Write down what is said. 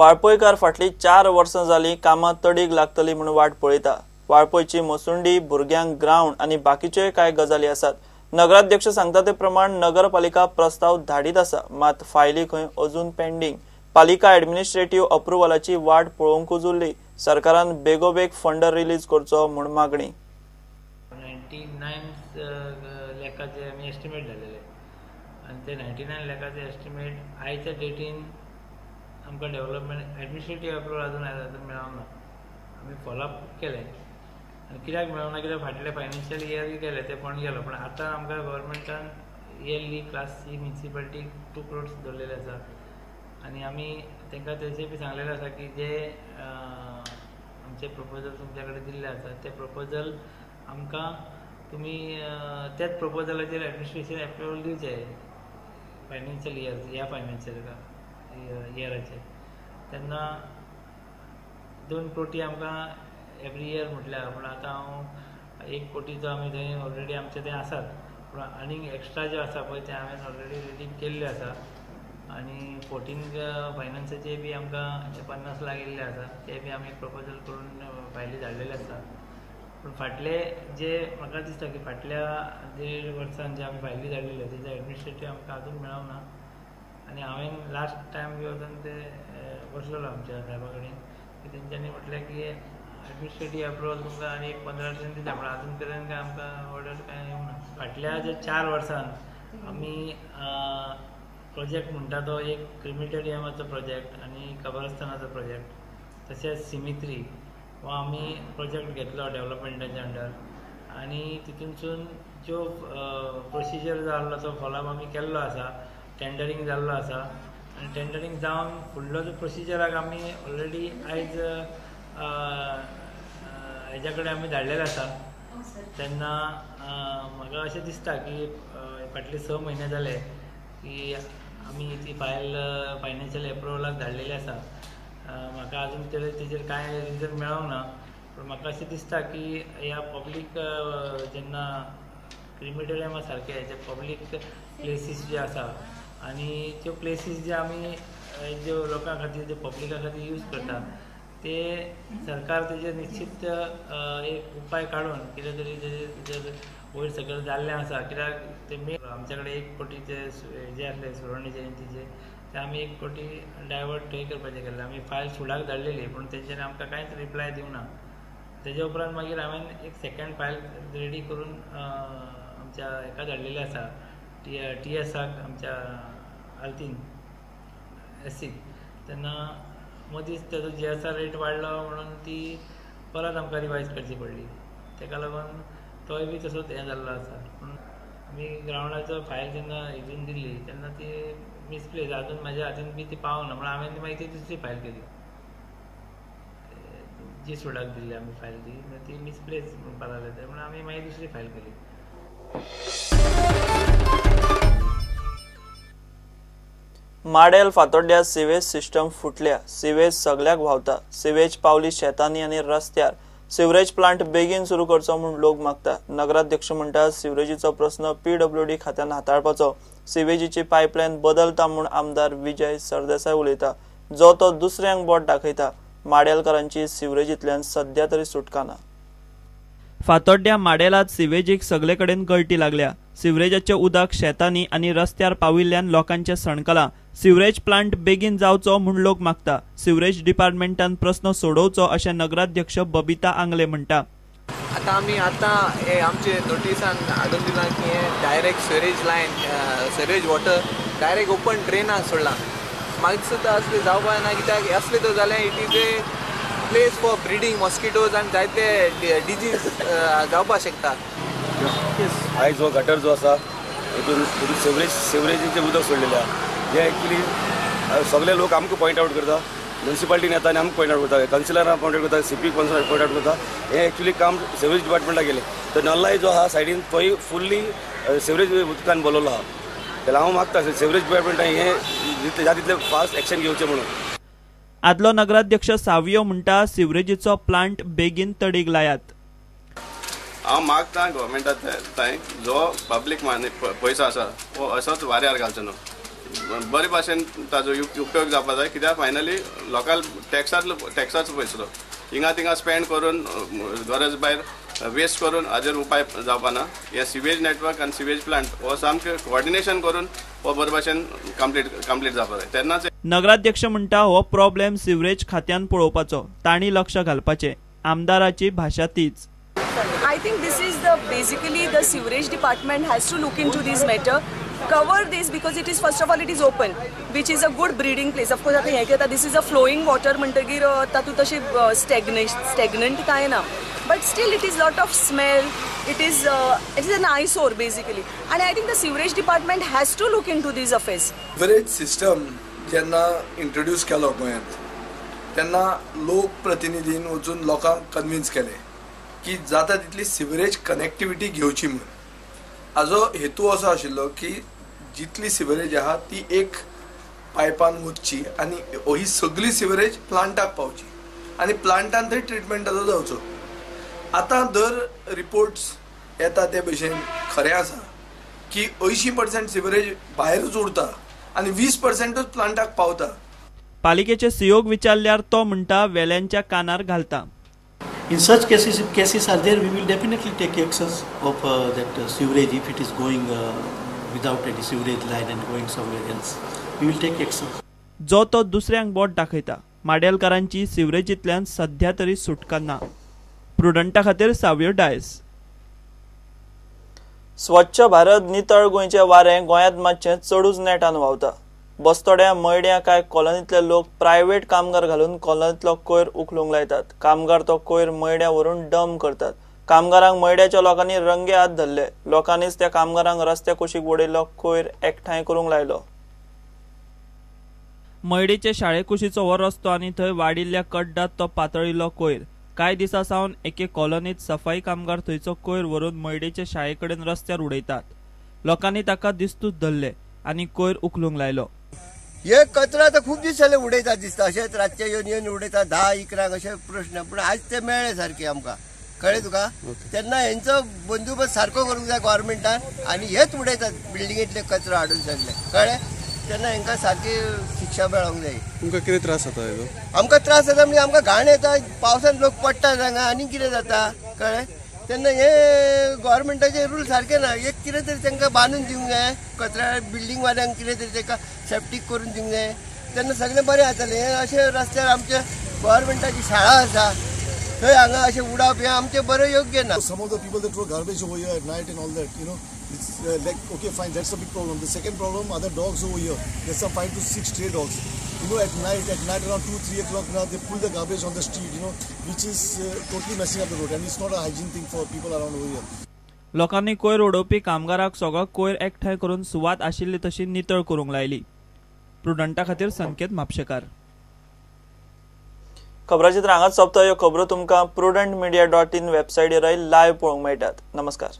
वाळपयकार फाटली 4 वर्सां जाली कामां तडीक लागतली म्हूण वाट पळयता। वाळपयची मसुंडी, भुरग्यांक ग्रावंड आनी बाकीच्योय कांय गजाली आसात। नगराध्यक्ष सांगता ते प्रमाण नगरपालिका प्रस्ताव धाडीत आसा, मात फायली खंय अजून पेंडींग। पालिका एडमिनिस्ट्रेटिव्ह अप्रुव्हलाची वाट पळोवंकूच उरली। सरकारान बेगोबेग फंड रिलीज करचो म्हूण मागणी। 99 लाखाचे आमी एस्टिमेट जाल्लेले आनी ते 99 लाखाचे एस्टिमेट आयच्या डेटीन आमकां डेव्हलपमेंट एडमिनिस्ट्रेटीव अप्रुवल अजून मेळोंक ना। आमी फॉलोअप केलें आनी कित्याक मेळोंक ना, कित्याक फाटले फायनान्शियल इयर केलें ते फंड गेलो, पूण आतां आमकां गव्हर्मेंटान इयरली क्लास सी म्युनिसिपालिटीक 2 crores दवरलेले आसा आनी आमी तांकां तेजे बी सांगलेलें आसा की जे आमचे प्रपोजल तुमच्या कडेन दिल्ले आसा ते प्रपोजल आमकां तुमी त्याच प्रपोजलाचेर एडमिनिस्ट्रेशन एप्रुवल दिवचें फायनान्शियल इयर ह्या फायनान्शियल इयराचेर। तेन्ना 2 कोटी आमकां एवरी इयर म्हटल्यार, पूण आतां हांव 1 कोटीचो आमी थंय ऑलरेडी आमचे थंय आसात, पूण आनीक एक्स्ट्रा जे आसा पळय ते हांवें ऑलरेडी रेडी केल्ले आसा आनी 14 फायनान्साचे बी आमकां 50 लाख येयल्ले आसा, ते बी आमी प्रपोजल करून फायली धाडलेले आसा। पूण फाटले जे म्हाका दिसता की फाटल्या 1.5 वर्सान जे आमी फायली धाडलेले तेजे एडमिनिस्ट्रेटीव आमकां अजून मेळोंक ना आनी हांवें लास्ट टायम बी वचून ते बसलेलो आमच्या सायबा कडेन की तेंच्यांनी म्हटलें की एडमिनिस्ट्रेटीव अप्रुवल तुमकां आनी एक 15 दिसान दिता, पूण अजून पर्यंत काय आमकां ऑर्डर कांय येवंक ना। फाटल्या जे 4 वर्सान आमी प्रोजेक्ट म्हणटा तो एक क्रिमिटेरियमाचो प्रोजेक्ट आनी कब्रस्तानाचो प्रोजेक्ट तशेंच सिमित्री हो आमी प्रोजेक्ट घेतलो डेव्हलपमेंटाच्या अंडर आनी तितूनसून ज्यो प्रोसिजर जाल्लो तो फॉलोअप आमी केल्लो आसा, टेंडरींग जाल्लो आसा आनी टेंडरींग जावन फुडलो जो प्रोसिजराक आमी ऑलरेडी आयज हेज्या कडेन आमी धाडलेले आसा। तेन्ना म्हाका अशें दिसता की फाटले 6 म्हयने जाले की आमी ती फायल फायनान्शियल एप्रुवलाक धाडलेली आसा। म्हाका अजून तेजेर कांय रिजन मेळोंक ना, पूण म्हाका अशें दिसता की ह्या पब्लीक जेन्ना क्रिमिटोरियमा सारके जे पब्लीक प्लेसीस जे आसा आनी त्यो प्लेसीस जे आमी ज्यो लोकां खातीर जे पब्लिका खातीर यूज करता ते सरकार तेजेर निश्चित एक उपाय काडून कितें तरी तेजेर वयर सकयल जाल्लें आसा। कित्याक ते मेन आमच्या कडेन 1 कोटीचे जे आसले सुवर्ण जयंतीचे ते आमी 1 कोटी डायवर्ट थंय करपाचें केल्लें। आमी फायल सुडाक धाडलेली पूण तेंच्यांनी आमकां कांयच रिप्लाय दिवंक ना। तेज्या उपरांत मागीर हांवें एक सेकंड फायल रेडी करून आमच्या हेका धाडलेली आसा, टी एसाक आमच्या आल्तीन एसीक। तेन्ना मदींच तेजो जी एस आर रेट वाडलो म्हणून ती परत आमकां रिवायज करची पडली, तेका लागून तोय बी तसोच हें जाल्लो आसा। पूण आमी ग्रावंडाचो फायल जेन्ना हितून दिल्ली तेन्ना ती मिसप्लेस अजून म्हाज्या हातीन बी ती पावना म्हणून हांवें ती मागीर ती दुसरी फायल केली जी सुडाक दिल्ली आमी फायल ती ती मिसप्लेस म्हणपाक लागले ते म्हणून आमी मागीर दुसरी फायल केली। माडेल फातोड्ड्या सिवेज सिस्टम फुटल्या, सिवेज सगल्याक व्हांवता, सिवेज पावली शेतांनी आनी रस्त्यार। सिवरेज प्लांट बेगीन सुरू करचो म्हूण लोक मागता। नगराध्यक्ष म्हणटा सिवरेजीचो प्रस्न पीडब्ल्यूडी खात्यान हाताळपाचो, सिवेजीची पायपलायन बदलता म्हूण आमदार विजय सरदेसाय उलयता, जो तो दुसऱ्यांक बोट दाखयता। माडेलकारांची सिवरेजींतल्यान सद्या तरी सुटका ना। फातोड्ड्या माडेलात सिवेजीक सगळे कडेन गळटी लागल्या। सिवरेजाचें उदक शेतांनी आनी रस्त्यार पाविल्ल्यान लोकांचें सणकलां। सिवरेज प्लांट बेगीन जावचो म्हूण लोक मागता। सिवरेज डिपार्टमेंटान प्रस्न सोडोवचो अशें नगराध्यक्ष बबिता आंगले म्हणटा। आतां आमी आतां हे आमचे नोटिसान हाडून दिलां की हे direct sewerage line sewerage water direct open ड्रेनाक सोडलां। म्हाका दिसता असलें जावपाक ना, कित्याक असलें तर जाल्यार it is a place for breeding mosquitoes आनी जायते डिजीज जावपाक शकता। आयज हो गटर जो आसा हितून सिवरेजीचें उदक सोडलेलें आसा, जें एक्चुली सगळे लोक आमकां पॉयंट आवट करता, म्युनिसिपालिटीन येता आनी आमकां पॉयंट आवट करता, कावन्सिलरां पॉयंट आवट करता, सीपी पॉयंट आवट करता। हें एक्चुली काम सिवरेज डिपार्टमेंटाक गेलें तर नल्लाय जो आसा सायडीन तोय फुल्ली सिवरेज उदकान भरलेलो आसा। जाल्यार हांव मागता सिवरेज डिपार्टमेंटान हें जितलें जाता तितलें फास्ट एक्शन घेवचें म्हणून। आदलो नगराध्यक्ष सावियो म्हणटा सिवरेजीचो प्लांट बेगीन तडीक लायात। हांव मागता गव्हर्मेंटा थंय जो पब्लीक पयसो आसा हो असोच वाऱ्यार घालचो न्हू, बरे भाशेन ताजो उपयोग जावपा जाय कित्याक फायनली लोकांक टॅक्साचो पयसो हिंगा थिंगा स्पेंड करून गरज भायर वेस्ट करून हाजेर उपाय जावपा ना. हे सिवेज नेटवर्क आनी सिवेज प्लांट हो सामकें कोऑर्डिनेशन करून हो बरे भाशेन कंप्लीट जावपा जाय. तेन्नाच नगराध्यक्ष म्हणटा हो प्रॉब्लेम सिवरेज खात्यान पळोवपाचो, तांणी लक्ष घालपाचें. आमदाराची भाशा तीच. I think this is the basically the sewerage department has to look into this matter, cover this because it is first of all it is open, which is a good breeding place. Of course आता हें कितें this is a flowing water म्हणटगीर तातूंत तशें stagnant कांय ना, but still it is lot of smell, it is an eyesore basically. And I think the sewerage department has to look into this affairs. Sewerage system जेन्ना introduce केलो गोंयांत तेन्ना लोकप्रतिनिधीन वचून लोकांक कन्विन्स केले की जाता तितली सिवरेज कनेक्टिविटी घेवची म्हणून. हाजो हेतू असो आशिल्लो की जितली सिवरेज आहा ती एक पायपान वचची आनी ही सगळी सिवरेज प्लांटाक पावची आनी प्लांटान थंय ट्रिटमेंट ताजो जावचो. आतां दर रिपोर्ट्स येता ते भशेन खरें आसा की 80% सिवरेज भायरूच उरता आनी 20%च प्लांटाक पावता. पालिकेचे सीओक विचारल्यार तो म्हणटा वेल्यांच्या कानार घालता. In such cases, if cases are there, we will definitely take actions of that sewerage if it is going without any sewerage line and going somewhere else. We will take actions. जो तो दुसऱ्यांक बोट दाखयता. माडेलकारांची सिवरेजींतल्यान सध्या तरी सुटका ना. प्रुडंटा खातीर सावियो डायस. स्वच्छ भारत नितळ गोंयचें वारें गोंयांत मातशें चडूच नेटान व्हांवता. बस्तोड्या मयड्या कांय कॉलनींतले लोक प्रायव्हेट कामगार घालून कॉलनींतलो कोयर उखलूंक लायतात. कामगार तो कोयर मयड्या व्हरून डंप करतात. कामगारांक मयड्याच्या लोकांनी रंगे हात धरले. लोकांनीच त्या कामगारांक रस्त्या कुशीक उडयल्लो कोयर एकठांय करूंक लायलो. मयडेचे शाळे कुशीचो हो रस्तो आनी थंय वाडिल्ल्या कड्डात तो पातळिल्लो कोयर. कांय दिसां सावन एके कॉलनींत सफाई कामगार थंयचो कोयर व्हरून मयडेचे शाळे कडेन रस्त्यार उडयतात. लोकांनी ताका दिस्तूच धरले आनी कोयर उखलूंक लायलो. हे कचरा तर खूब दीस जाले उडयतात दिसता, अशेंच रातचे येवन येवन उडयतात 10-11 अशे प्रश्न, पूण आज ते मेळ्ळे सारके आमकां, कळ्ळें तुका? तेन्ना हेंचो बंदोबस्त सारको करूंक जाय गव्हर्मेंटान आनी हेच उडयतात बिल्डिंगेंतले कचरो हाडून सगळे, कळ्ळें? तेन्ना हेंकां सारकी शिक्षा मेळोंक जाय. तुमकां कितें त्रास जाता हेजो? आमकां त्रास जाता म्हणजे आमकां घाण येता, पावसान लोक पडटा हांगा आनी कितें जाता, कळ्ळें? तेन्ना हे गव्हर्मेंटाचे रूल सारके ना, एक कितें तरी तांकां बांदून दिवंक जाय, कचऱ्या बिल्डींग वाल्यांक कितें तरी तांकां सेफ्टीक करून दिवंक जाय, तेन्ना सगळें बरें जातलें. हें अशें रस्त्यार आमच्या गव्हर्मेंटाची शाळा आसा थंय हांगा अशें उडप हें आमचें बरें योग्य ना. Some of the people that throw garbage over here at night and all that, you know, it's like okay fine, that's a big problem. The second problem are the dogs over here. There's some 5 to 6 stray dogs. You know, at night around 2-3 o'clock now they pull the garbage on the street, you know, which is totally messing up the road and it's not a hygiene thing for people around over here. लोकांनी कोयर उडोवपी कामगाराक सगळो कोयर एकठांय करून सुवात आशिल्ली तशी नितळ करूंक लायली. प्रुडंटा खातीर संकेत म्हापशेकार. खबराचित्र हांगाच सोंपता. ह्यो खबरो तुमकां prudentmedia.in वेबसायटीर लायव्ह पळोवंक मेळटात. नमस्कार.